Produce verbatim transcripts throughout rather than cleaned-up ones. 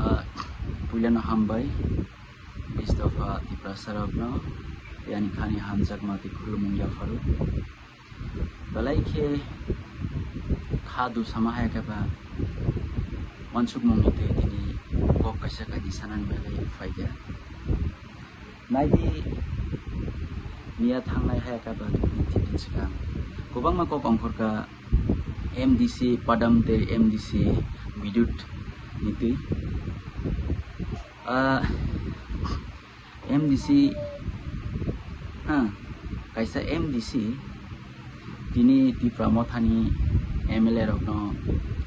Ah, puilano hambai, bis dopha Tiprasarokno, tei ani khani hamjakma tei khulumung yapharu. Belai khe kha dusama hai khe ba wansukmungni twi tini kok kaisa kaidi sanani bagwi phaikha. Naidi, miya thangnai hai khe ba dui tin din swkang kwbangma kok ongkhorkha M D C Padam tei M D C Bidut ni twi. Ah, M D C, ha, kaisa M D C tini Tipra Mothani M L A rokno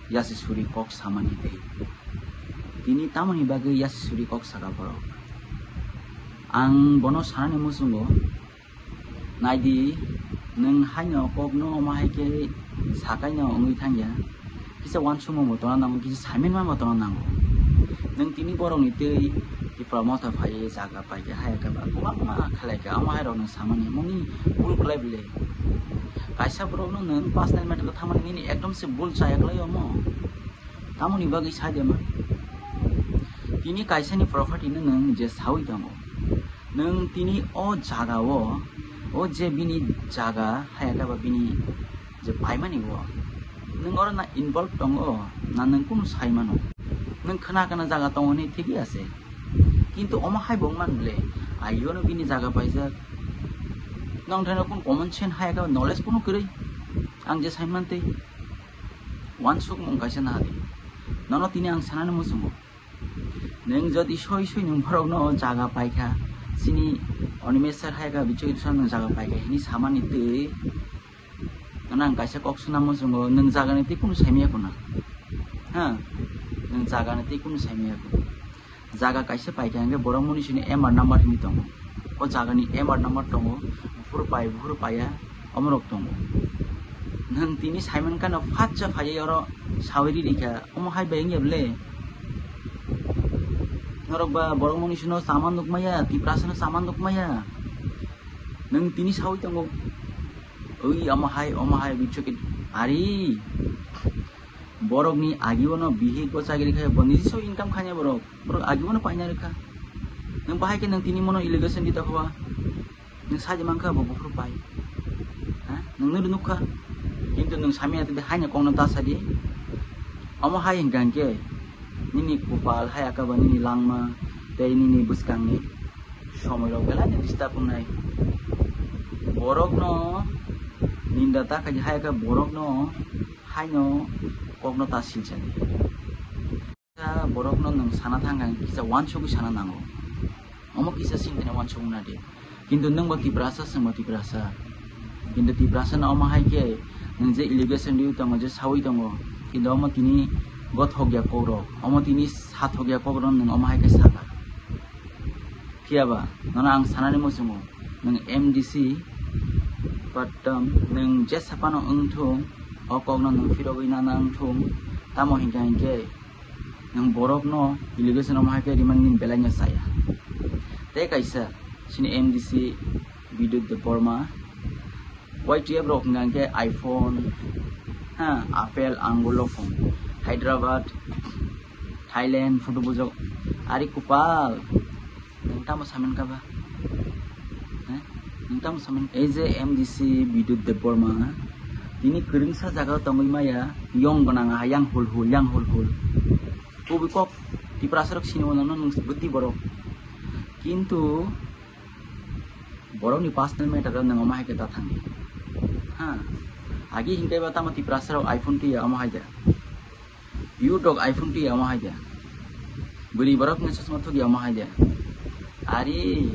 yasi suri kok samani tei tini tamoni bagwi yasi suri kok saka borok. Ang bono sanani muchungo, naidi, nwng haino kokno omo hai khe sakaino wngwi thangya. Kisa wansukmung bo tongna nango, kisa saimanma bo tongna nango. Nwng tini borokni twi Tipra Motha phaiwi jaga paikha, hai khe ba kwbangma khlai kha, omo hai rok nwng samani moni bul khlai bile. Kaisa borokno nwng personal matter o thamani nini ekdom se bul chaya khlai omo. Tamoni bagwi sai de ma? Tini kaisani property no nwng je sawi tongo. Nwng tini o jaga o, o je bini jaga, hai khe ba bini je paimani o, nwng oro na involve tongo, na nwng kunu sai mano? Nwng khna khna jaga tongo ni thik ase. Kintu omo hai bo wngman bole, ayono bini jaga paijak. Nong thano kun common sense hai khe knowledge kunu kwrwi. Ang je sai mantwi. Wansukmung kaisa nahadi. Nono tini ang sanani muchungo. Nwng jodi soi soi nwng borokno jaga paikha, chini Animesh sir hai kha, Bichoi sir nwng jaga paikha hini samani twi. Nono ang kaisa kok suna muchungo, nwng jagani twi kunu saimaya kuna. Ha? Nwng jagani twi kunu saimaya kuna. Jaga kaisa paikha hingke borok munisini M R number hinwi tongo. O jagani M R number tongo, buphuru pai, buphuru paiya, omorok tongo. Nwng tini saimankha no phatsa phaiwi oro sawi rikha, omo hai bai wngya bole? Norok ba borok munisino sama nukmaya, Tiprasano sama nukmaya. Nwng tini sawi tongo. Oi, omo hai, omo hai, bichokit. Ari. Borokni agiono bihik bo chagiri khai, bo niji so income khanya borok. Borok agiono paina rikha. Nwng bahai khe nwng tini mono allegation di tokhoba. Nwng saji mankha bo buphuru pai. Ha? Nwng nuru nukha. Kintu nwng samya tide haino kokno ta sadi. Omo hai hingka hingke nini kupal hai akaba nini langma tei nini bwskangni somoi rok belai ni disturb wngnai. Borokno ninda ta khaidi hai khe borokno haino kokno ta silsadi. Kisa borokno nwng sana thangkha kisa wansugwi sana nango. Omo kisa singkhe wansugwi nadi. Kintu nwngbo Tiprasa, chwngbo Tiprasa. Kintu Tiprasa no omo hai khe nwng je allegation riwi tongo, je sawi tongo, kintu omo tini gothok ya kokrok, omo tini sathok ya kokrok nwng omo hai khe saka. Phiya ba, nono ang sanani muchungo, nwng M D C, but, um, nwng jesa phano wngthung, o kokno nwng phirogwi nana wngthung, tamo hinkha hinkhe nwng borokno allegation omo hai khe rimani nini belai no chaya. Tei kaisa, chini M D C Bidut Debbarma, Y T F rok hingka hinkhe iPhone, ha, Apple, Angur rok phone, Hyderabad, Thailand, photo bujok, ari kupal. Nwng tamo saimani kha ba? He? Nwng tamo saimani? Ei je M D C Bidut Debbarma, tini kwrwngsa jaga tongwi maya, yong gwnang ha, yang hul hul, yang hul hul. Kubui kok Tiprasa rok sini mano nwng bwtwi borok. Kintu borokni personal matter o nwng omo hai khe da thangdi. Ha? Agi hinkhe ba tamo Tiprasa rok iPhone twi ya omo hai da. Youth rok iPhone twi omo hai de. Bwrwi borok ni chosma thugi omo hai de. Ari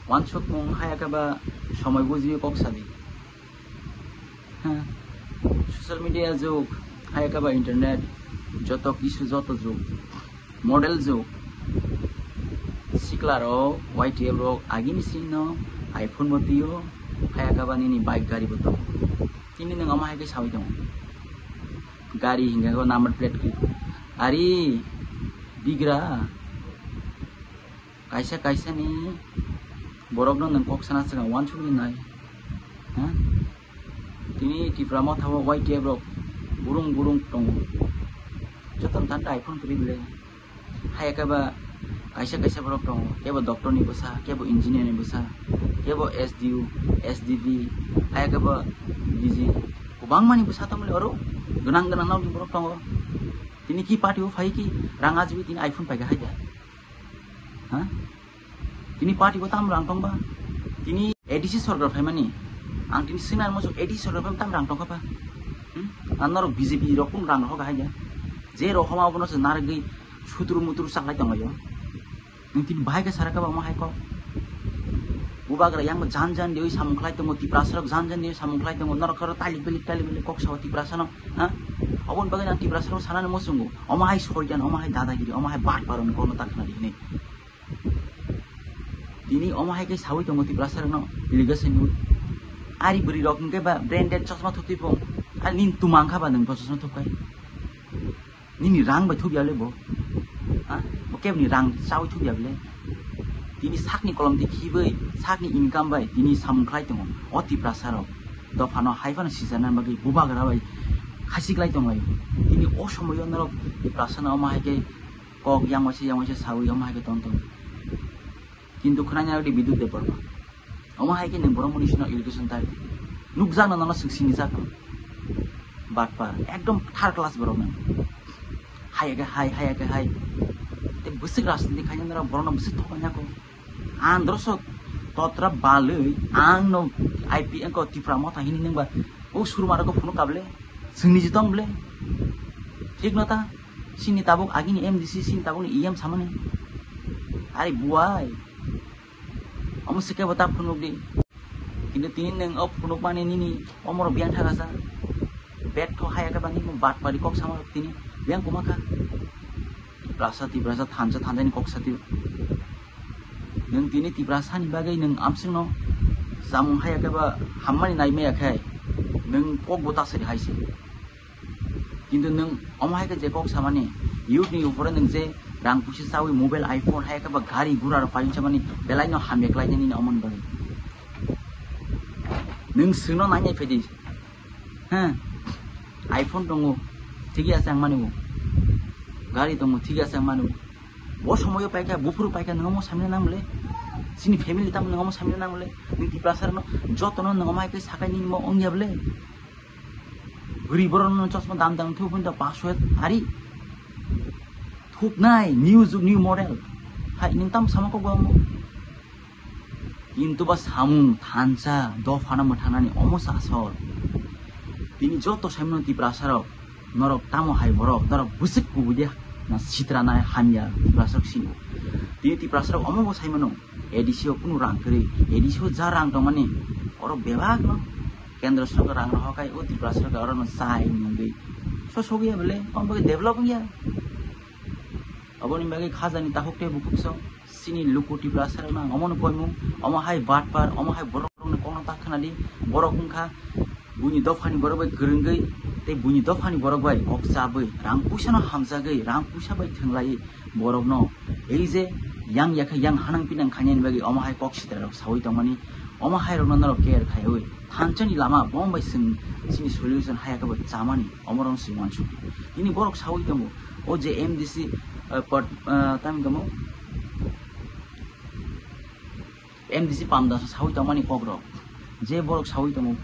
wansukmung hai khe ba somoi bujiwi kok sadi. Ha. Social media jug, hai khe ba internet, joto kisu joto jug. Model jug. Sikla rok, Y T F rok, agini sini no iPhone bo twi o, hai khe ba nini bike gari bo tongo. Tini nwng omo hai khe sawi tongo. Gari hinkhe o number plate khe. Ari bigra kaisa kaisa ni borok no nwng kok sana swkang wansukgwi nai. Ha? Tini Tipra Motha o Y T F rok burung burung tongo. Joto ni tan iPhone kwrwi bwle. Haya khe ba kaisa kaisa borok tongo, kebo doctor ni bwsa, kebo engineer ni bwsa, kebo S D O, S D P, haya khe ba D G, kwbangma ni bwsa tongmani oro gwnang gwnang nokni borok tongo. Tini ki party o phai ki rang ajagwi tini iPhone paikha hai da? Ha? Tini party o tam rang tongba? Tini A D C sorkar phaimani, ang tini swngna muchung A D C sorkar phaimani tam rang tongkha pa? Hmm? Ang norok B J P rok kung rang rohok hai da? Je rohoma obono se narigwi suturu muturu chaklai tonglaio. Nwng tini bahai khe sara khe ba omo hai kok. Bubagra yang bo jan jan deui samung khlai tongo, Tiprasa rok jan jan deui samung khlai tongo, norok oro tailik bilik tailik bilik kok sao Tiprasa no, ha? Oboni bagwi ang Tiprasa rok sanani muchungo, omo hai soitan, omo hai dadagiri, omo hai bat baroni kokno ta khna di hinwi. Tini omo hai khe saui tongo Tiprasa rokno allegation ui. Ari bwrwi rok hwnkhe ba branded chosma thuptwi pung, ari nini tuma wngkha ba nwng bo chosma thupkai? Nini rang bai thupya le bo? Ha? Bo kebni rang chaui thupya bele? Tini sakni kolom twi khibai, sakni income bai tini samung khlai tongo o Tiprasa rok. Dophano hai phano sijarna bagwi bubagra bai khasi klai tonglaio. Tini o somoyo norok Tiprasa no omo hai khe kok yang waisa yang waisa saui omo hai khe tong tong. Kintu khwnani agdi Bidut Debbarma. Omo hai khe nwng borok muni sino allegation tai. Nukjak na nono swk sini jak. Batpar. Ekdom third class borok nang. Hai ke hai, hai ke hai. Te bwswk rajniti khaina nara borok no bwswk thokna ko. Andro sok totra balwi ang no I P N ko Tipra motha hini nang ba. O surma rok phunu kable. Swngni jitong ble. Thik no ta. Sini tabuk agini M D C, sini tabukni E M samani. Ari buai. Omo sike bo ta phunuk di. Kintu tini nwng o phunuk mani nini omoro biyang thakasa. Betho haya khe bani bat pari kok sama tini biyang kuma kha. Tiprasa, Tiprasa, thansa, thansani kok sati. Nwng tini Tiprasa ni bagwi nwng amsingno samung haya khe ba hammani nai maya khe nwng kok bo ta sari hai se. Kintu nwng omo hai khe je kok samani, youth ni upore nwng je rang puisi chawi mobile, iPhone hai khe ba gari gura rok paiyung samani belai no hamya khlai nini omo ni bagwi. Nwng swngno nai nai phaidi. Ha? iPhone tongo, thik ya chang mani bo. Gari tongo, thik ya chang mani bo. Bo somoyo paikha, buphuru paikha, nwng omo samina nang bole. Chini family tamo nwng omo samina nang bole. Nwng Tiprasa rokno jotono nwng omo hai khe sakai nini mo ongya bole. Bwrwi borok no chosma dam dam thuk phun da paswet ari. Thuknai new jug new model. Hai nwng tam sama kok bo. Kintu ba samung thansa dophano mwthangnani omo sa asol. Tini joto saimano Tiprasa rok norok tamo hai borok norok bwswk kubui dia na sitra nai hamya Tiprasa rok sino. Tini Tiprasa rok omo bo saimano A D C o kunu rang kwrwi, A D C o ja rang tongmani oro bebak no Kendra sorkar rang rohor khai o Tripura sorkar oro no chai nungwi. So sogwi ya bole, kon bagwi develop wngya. Aboni bagwi khajani takhuk tei bukhuk so sini luku Tripura sorkar nang omo no koimung, omo hai batpar, omo hai borok rokni kokno ta khwnadi, borok wngkha buini dophani borok bai kwrwngwi tei buini dophani borok bai kok chabwi, rang puisa no hamjagwi, rang puisa bai thwnglaiwi borokno ei je yang yakha yang hanang pinang khainani bagwi omo hai kok sitra rok sawi tongmani, omo hai rokno norok care khaiwi thanchani lama bom bai chwng chini solution hai khe bo chamani omo rok chwng uansuk. Tini borok sawi tongo o je M D C, eh, pod-, eh, tamo tamo M D C Pamdasa sawi tongmani kokrok. Je borok sawi tongo,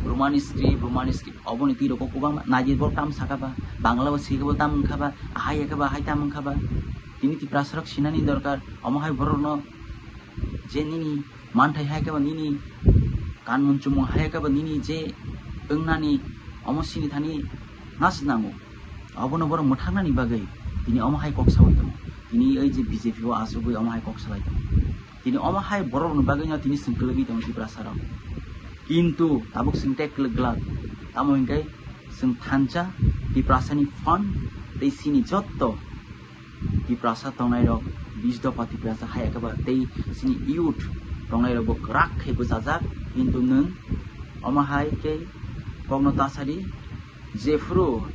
Romani script, Romani script, oboni twi rokgo kwbangma naidi borok tam saka ba, Bangla bo swi khe bo tam wngkha ba, ahai ya khe ba, ahai tam wngkha ba. Tini Tiprasa rok sinani dorkar, omo hai borokno je nini manthai hai khe ba, nini kanmung chumung hai khe ba, nini je wngnani omo sini thani nas nango. Obono borok mwthaknani bagwi tini omo hai kok sawi tongo. Tini ei je B J P o achugwi omo hai kok salai tongo. Tini omo hai borokni bagwino tini chwng kwlwgwi tongo Tiprasa rok. Kintu tabuk chwng tei kwlwk glak. Tamo hinkhe chwng thansa Tiprasani fund tei chini jotto Tiprasa tongnai rok bis dopha Tiprasa hai khe ba tei chini youth tongnai rok bo kwrak khe bwchajak. Kintu nwng omo hai khe kokno ta sadi jephuru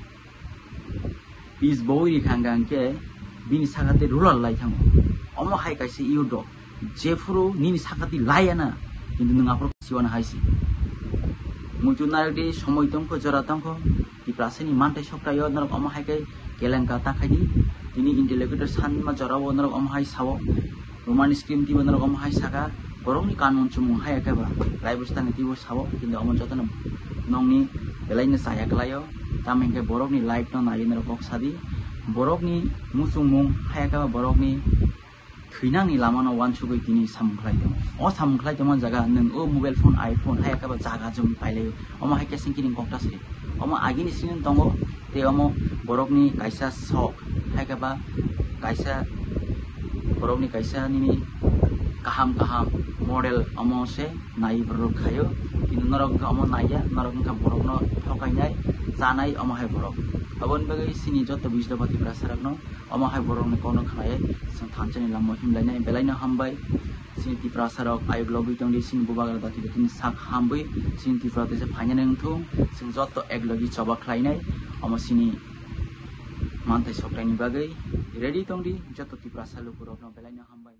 pis bowui rikha hwnkha hwnkhe bini sakati rural lai thango. Omo hai kaisa youth rok jephuru nini sakati laiya na, kintu nwng aphuru siwana hai se. Muitu narwk di, somoi tongkho, jora tongkho, Tiprasani manthai soktaio norok omo hai khe kelenka ta khai di. Tini interlocutor sanma jorao norok omo hai sao, Roman script tibo norok omo hai saka, borokni kanmung chumung hai khe ba, live stang tibo sao, kintu omo jotono nongni belaino chaya klaio, tamo hinkhe borokni live no naiwi norok kok sadi, borokni muchungmung hai khe ba borokni thwinangni lamano uansugwi tini samung khlai tongo. O samung khlai tongma jaga nwng o mobile phone, iPhone hai khe ba jaga jumi pailaio. Omo hai khe singkhe ning kokta se. Omo agini sini tongo tei omo borokni kaisa sok hai khe ba kaisa borokni kaisa nini kaham kaham model omo se nai borok khaio. Kintu norok wngkha omo naiya, norok wngkha borokno thokainai, chanai omo hai borok. Aboni bagwi sini joto Bijlobati Tiprasarokno omo hai borokni kokno khnaiwi chwng thansa ni lama himlainai belaino hambai. Chini Tiprasarok ayuk logwi tongdi, chini bubagra dati datini sak hambai, chini Tripura tesa phainani wngthung, chwng joto ek logi choba khlainai, omo chini manthai soktaini bagwi ready tongdi, joto Tiprasa lukurokno belaino hambai.